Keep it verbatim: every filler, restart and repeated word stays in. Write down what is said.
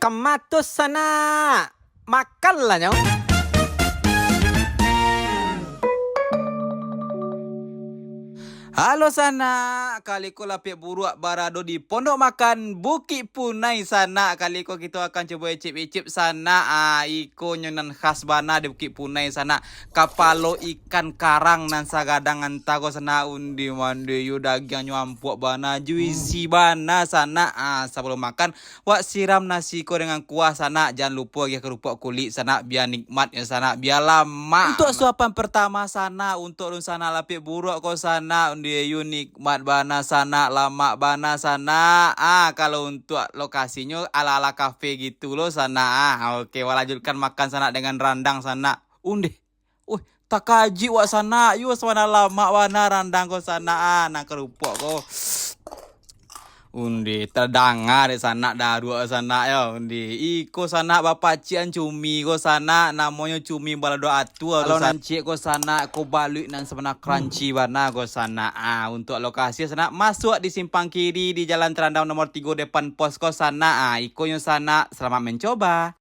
Matos sanak, makanlah nyo. Halo sanak, kali ko Lapiak Buruak barado di Pondok Makan Bukik Punai sanak. Kali ko kito akan cubo icip-icip sanak. Ah, iko nyo nan khas bana di Bukik Punai sanak. Kapalo ikan karang nan sagadang anta ko sanak. Undi mandi yo, dagiangnyo ampuak bana, juicy bana sanak. Ah, sabalum makan, wak siram nasi ko dengan kuah sanak. Jan lupo agiah karupuak kulik sanak, bia nikmat yo sanak, bia lamak. Untuak suapan pertama sanak, untuak dunsanak Lapiak Buruak ko sanak, undi yo nikmat bana sanak, lamak bana sanak. Ah, kalau untuak lokasinyo ala-ala kafe gitu lo sanak. Ah, oke, wak lanjutkan makan sanak dengan randang sanak. Undeh. Uih, takajik wak sanak, yo sabana lamak bana randang ko sanak, ah, nan karupuak ko. Undi, tadanga dek sanak daruak sanak yo, undi. Iko sanak bapacikan cumi ko sanak, namonyo cumi balado atua. Kalau nan ciek ko sanak, ko baluik nan sabana crunchy bana ko sanak. Ah, untuak lokasi sanak, masuak di simpang kiri di Jalan Trandam nomor tigo depan pos ko sanak. Ah, ikonyo sanak, selamat mencoba.